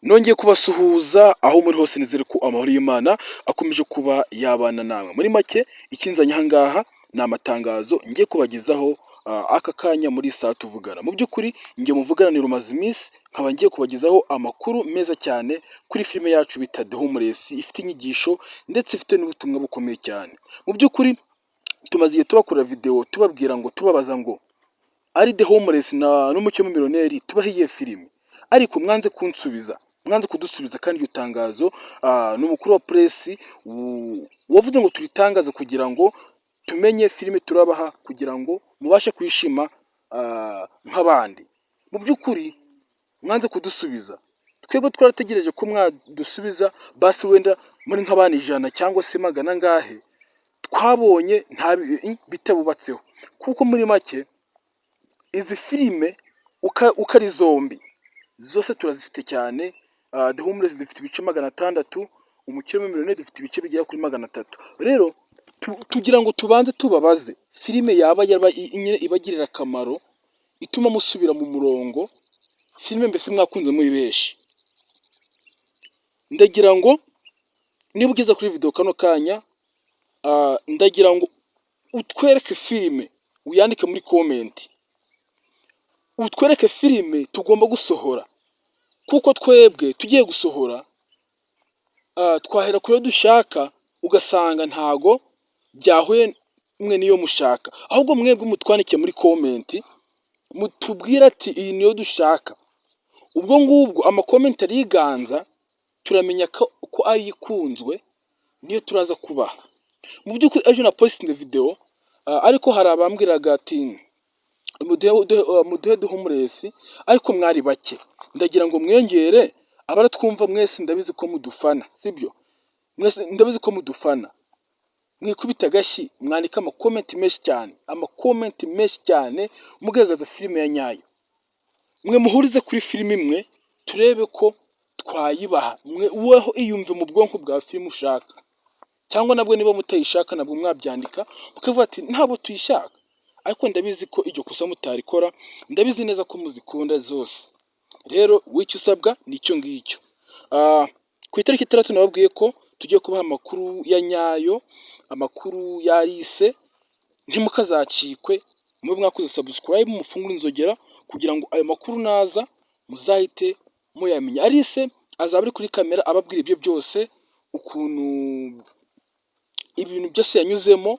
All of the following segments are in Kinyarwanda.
Nongeye kubasuhuza aho muri hose, nizere ko amahoro y'Imana akomeje kuba yabana namwe. Muri make, ikinzanye aha ngaha ni amatangazo ngiye kubagezaho aka kanya muri iyi saha tuvugana. Mu by'ukuri njye muvugana ni Rumaze iminsi, nkaba ngiye kubagezaho amakuru meza cyane kuri filime yacu bita The Homeless, ifite inyigisho ndetse ifite n'ubutumwa bukomeye cyane. Mu by'ukuri tumaze igihe tubakora video tubabwira ngo, tubabaza ngo ari The Homeless na n'Umukire w'Umumiliyoneri tubahe iyihe filime, ariko mwanze kunsubiza, mwanze kudusubiza. Kandi iryo tangazo ni umukuru wa press wavuze ngo turitangaze kugira ngo tumenye filime turabaha kugira ngo mubashe kwishima nk'abandi. Mu by'ukuri mwanze kudusubiza. Twebwe twarategereje ko mwadusubiza, basi wenda muri nk'abandi 100 cyangwa se magana angahe, twabonye nta bitabubatseho, kuko muri make izi filime uko ari zombi zose turazifite cyane. The Homeless dufite ibice 600, Umukire w'Umumiliyoneri dufite ibice bigera kuri 300. Rero tugira ngo tubanze tubabaze filime yaba nyine ibagirira akamaro, ituma musubira mu murongo, filime mbese mwakunze muri benshi. Ndagira ngo niba ugeze kuri video kano kanya, ndagira ngo utwereke filime, uyandike muri comment, utwereke filime tugomba gusohora, kuko twebwe tugiye gusohora twahera kuri yo dushaka, ugasanga ntago byahuye mwe niyo mushaka. Ahubwo mwebwe mutwandike muri comment, mutubwire ati iyi niyo dushaka. Ubwo ngubwo ama comment ariganza, turamenya ko ari ikunzwe niyo turaza kubaha. Mu by'ukuri ejo na postinze video, ariko hari abambwiraga ati muduhe The Homeless, ariko mwari bake. Ndagira ngo mwiyongere. Abaratwumva mwese, ndabizi ko mudufana, sibyo? Mwese ndabizi ko mudufana. Mwikubita agashyi, mwandike ama comment menshi cyane, ama comment menshi cyane mugaragaza filime ya nyayo. Mwe muhurize kuri filime imwe, turebe ko twayibaha. Mwe weho iyumve mu bwonko bwa filime ushaka, cyangwa nabwo niba mutayishaka nabwo mwabyandika mukavuga ati ntabwo tuyishaka. Ariko ndabizi ko iryo kosa mutarikora, ndabizi neza ko muzikunda zose. Rero wicyo usabwa ni icyo ngicyo. Ku itariki 6 nababwiye ko tugiye kubaha amakuru ya nyayo, amakuru ya Alice. Ntimukazacikwe. Mube mwakoze subscribe, mufungure inzogera kugira ngo ayo makuru naza muzahite muyamenya. Alice azaba ari kuri kamera ababwira ibyo byose, ukuntu ibintu byose yanyuzemo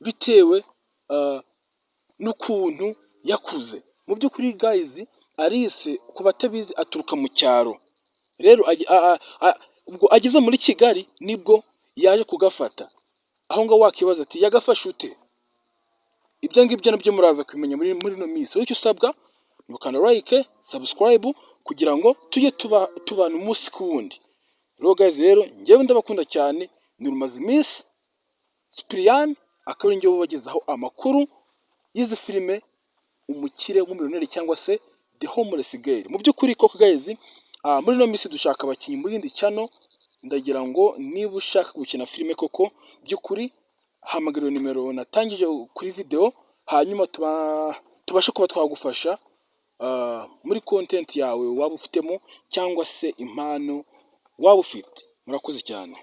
bitewe n'ukuntu yakuze. Mu by'ukuri guys, Alice ku batabizi aturuka mu cyaro. Rero ubwo ageze muri Kigali nibwo yaje kugafata. Aho ngaho wakibaza ati yagafashe ute? Ibyo ngibyo nabyo muraza kubimenya muri ino minsi. Wowe icyo usabwa ni ukanda like, subscribe, kugira ngo tujye tuba tubana umunsi ku wundi. Rero guys, rero njyewe ndabakunda cyane, ni Rumaze iminsi Cyprien, akaba ari njyewe ubagezaho amakuru y'izi filime, Umukire w'Umumiliyoneri cyangwa se The Homeless Girl. Mu by'ukuri koko guys, muri ino minsi dushaka abakinnyi muri yindi channel. Ndagira ngo niba ushaka gukina filime koko by'ukuri, hamagara iyo nimero natangije kuri video, hanyuma tubashe kuba twagufasha muri content yawe waba ufitemo cyangwa se impano waba ufite. Murakoze cyane.